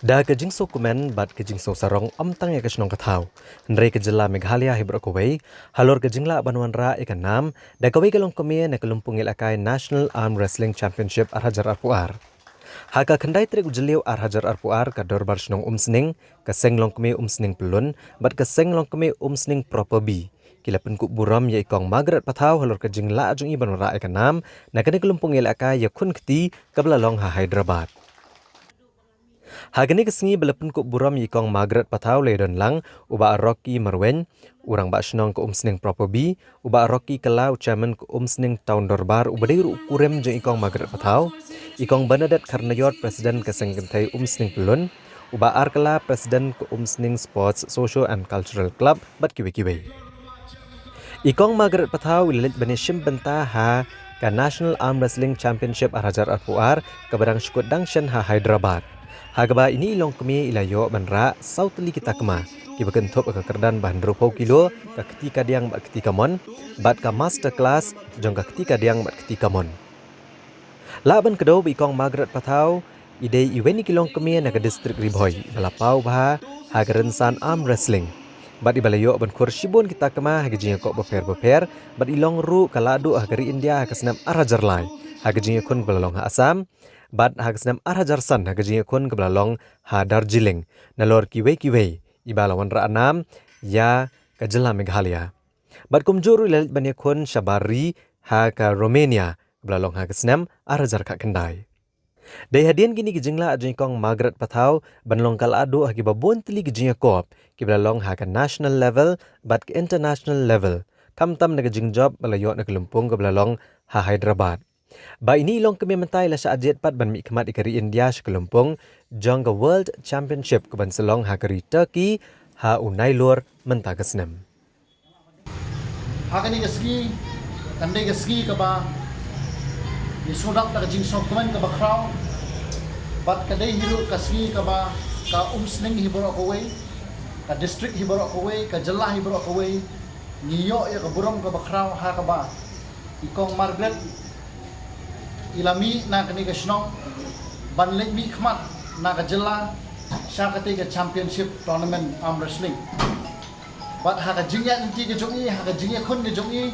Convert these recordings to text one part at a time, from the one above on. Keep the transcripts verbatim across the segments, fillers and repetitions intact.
Da ka jingsngewkmen bad ka jingsngewsarong ym tang ïa ka shnong ka thaw, hynrei ka jylla Meghalaya hi baroh kawei, halor ka jinglah ban wanrah ïa ka nam da kawei ka longkmie na ka lympung ïalehkai National Arm Wrestling Championship ar hajar arphew ar. Ha ka khyndai tarik u Jylliew ar hajar arphew ar, ka Dorbar Shnong Umsning, ka Seng Longkmie Umsning Pyllun bad ka Seng Longkmie Umsning Proper B ki la pynkup burom ïa i Kong Margaret Pathaw halor ka jinglah jong i ban wanrah ïa ka nam na kane ka lympung ïalehkai ïakhun kti kaba la long ha Hyderabad. Ha kane ka sngi ba la pynkup burom ïa i Kong Margaret Pathaw la ïadon lang u Bah Rocky Marwein, u Rangbah Shnong ka Umsning Proper B, u Bah Rocky Kylla, u Chairman ka Umsning Town Dorbar, uba dei ruh u kurim jong i Kong Margaret Pathaw, i Kong Bernadette Kharnaior, President ka Seng Kynthei Umsning Pyllun, u Bah R Kylla, President ka Umsning Sports Socio and Cultural Club, bad kiwei kiwei. I Kong Margaret Pathaw i la leit ban ïashim bynta ha ka National Arm Wrestling Championship ar hajar arphew ar kaba dang shu kut dang shen ha Hyderabad, ha kaba ine i longkmie i la ïoh ban rah saw tylli ki takma kiba kynthup ïa ka kyrdan ba hynriewphew kilo, ka kti kadiang bad kti kamon, bad ka master class jong ka kti kadiang bad kti kamon. Lah ban kdew ba i Kong Margaret Pathaw i dei iwei na ki longkmie na ka distrik Ri Bhoi ba la paw bha ha ka rynsan arm wrestling bad iba la ïoh ban khur shibun ki takma ha ki jingïakop bapher bapher, bad i long ruh ka lahduh ha ka ri India ha ka snem ar hajar lai ha ka jingïakhun kaba la long ha Assam, bad ha ka snem ar hajar san ha ka jingïakhun kaba la long ha Darjeeling, nalor kiwei kiwei iba la wanrah nam ïa ka jylla Meghalaya. Bad kumjuh ruh i la leit ban ïakhun shabar ri ha ka Romania kaba la long ha ka snem ar hajar khatkhyndai. Dei hadien kine ki jinglah jong i Kong Margaret Pathaw ban long ka lahduh ha kiba bun tylli ki jingïakop kiba la long ha ka national level bad ka international level, khamtam na ka jingjop ba la ïoh na ka lympung kaba la long ha Hyderabad. Ba ine i longkmie mynta i la shah jied pat ban mihkhmat ïa ka ri India sha ka lympung jong ka World Championship kaban sa long ha ka ri Turkey ha u Nailur mynta ka snem. Ha kane ka sngi, kan dei ka sngi kaba ngi sngewdap da ka jingsngewkmen kaba khraw, bad ka dei hi ruh ka sngi kaba ka Umsning hi baroh kawei, ka distrik hi baroh kawei, ka jylla hi baroh kawei, ngi ïoh ïa ka burom kaba khraw ha kaba i Kong Margaret i la mih na kane ka shnong ban leit mihkhmat na ka jylla sha katei ka championship tournament arm wrestling. Bad ha ka jingïaid lynti ka jong i, ha ka jingïakhun ka jong i,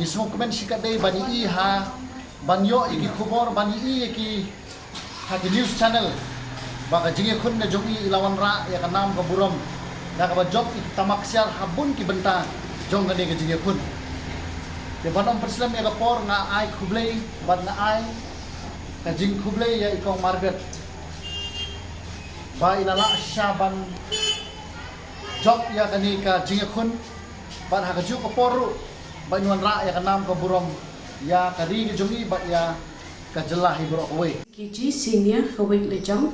ngi sngewkmen shikatdei ban ïohi ha, ban ïoh ïa ki khubor, ban ïohi ïa ki ha ki news channel ba ka jingïakhun ka jong i i la wanrah ïa ka nam ka burom da kaba jop i tamaksiar ha bun ki bynta jong kane ka jingïakhun. Te ban ym pynslem ïa ka por, nga ai khublei bad nga ai ka jingkhublei ïa i Kong Margaret ba i la lah shisha ban jop ïa kane ka jingïakhun bad ha kajuh ka por ruh ban wanrah ïa ka nam ka burom ïa ka ri ka jong i bad ïa ka jylla hi baroh kawei. K G senior ka weight la jong,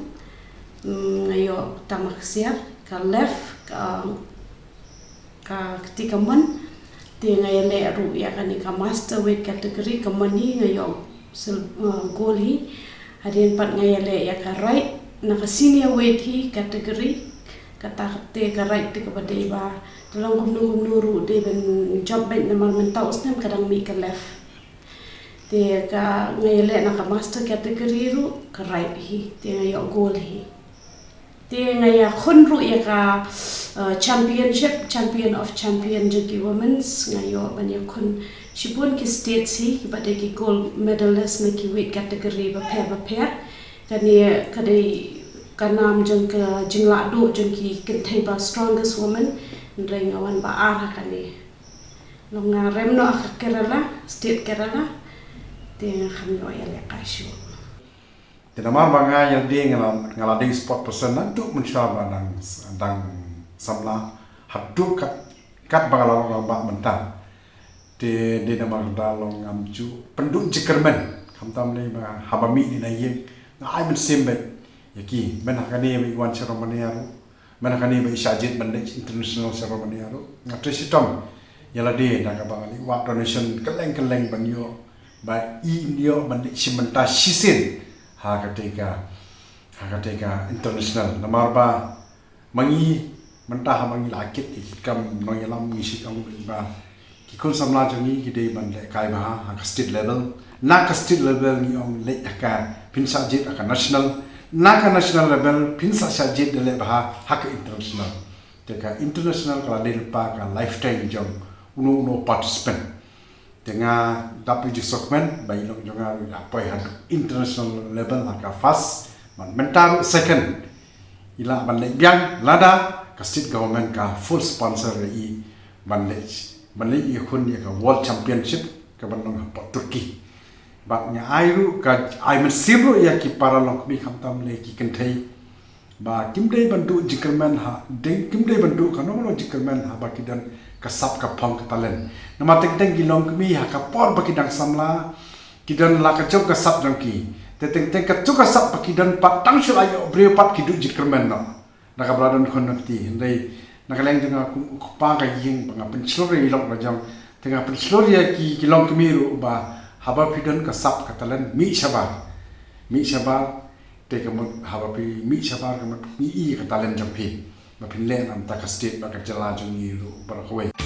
mm, nga ïoh tamaksiar, ka left, ka, ka kti kamon. Te nga ïaleh ruh ïa kane ka master weight category, kamon hi nga ïoh sil-, uh, gold hi. Hadien pat nga ïaleh ïa ka right, na ka senior weight hi category. Kata te ka right te kaba dei ba, te long kumno kumno ruh dei ban jop beit namar mynta u snem ka dang mih ka left. Te ka nga ïaleh na ka master category ruh ka right hi, te nga ïoh gold hi. Te nga ïakhun ruh ïa ka, uh, championship, champion of champion jong ki women's, nga ïoh ban ïakhun shibun ki states hi, kiba dei ki gold medalist na ki weight category bapher bapher. Kane ka dei ka nam jong ka jinglahduh jong ki kynthei ba strongest woman, hynrei nga wan ba ar ha kane. Long nga rem noh ha ka Kerala, state Kerala, te nga kham ïoh ïalehkai shuh. Te namar ba nga ïa dei nga la, nga la dei sport person naduh mynshuwa ba dang, dang samla haduh kat, kat ba nga la long rangbah mynta. Te dei namar da long ngam ju pynduh jingkyrmen, khamtam lei ba haba mih na ïing nga ai mynsiem beit ïa ki, myn ha kane ba i wan sha Romania ruh. Mynta kane ba i shah jied ban leit international sha Romania ruh, nga trei shitom ïa lade da kaba ngi wad donation kylleng kylleng ban ïoh, ba in ïoh ban leit shim bynta shisien ha katei ka, ha katei ka international. Namar ba ma ngi mynta haba ngi la kit ïa ki kam nongïalam ngi shu ong ba ki khun samla jong ngi ki dei ban lehkai bha ha ka state level. Na ka state level ngi ong leit ha ka, phin shah jied ha ka national, Na ka national level phin sa shah jied da leh bha ha ka international. Te ka international ka la dei lypa ka lifetime jong uno uno participant. Te nga dap ïa u jingkmen ba i long jong nga ruh i la poi ha international level ha ka first, ban mynta ruh second. I lah ban leit biang lada ka state government ka full sponsor ïa i ban leit, ban leit ïakhun ïa ka World Championship ka ban long hapoh Turkey. Bad nga ai ruh ka, ai mynsiem ruh ïa ki para longkmie khamtam lei ki kynthei ba kim dei ban duh jingkyrmen ha, dei, kim dei ban duh kano kano jingkyrmen haba ki don ka sap ka phong ka talent. Namar teng teng ki longkmie ha ka por ba ki dang samla ki don la ka jong ka sap jong ki. Te teng teng ka jong ka sap ba ki don pat tang shu la ïoh briew pat ki duh jingkyrmen noh. Na kaba la don khun na kti, hynrei na ka liang jong nga kum u kpa ka ïing ba nga pynshlur ïa i lok la jong. Te nga pynshlur ïa ki, ki longkmie ruh ba haba phi don ka sap ka talent, mih shabar. Mih shabar. Te ka mut haba phi mih shabar ka mut phi i ka talent jong phi ba phin leh na ka bynta ka state bad ka jylla jong ngi ruh baroh kawei.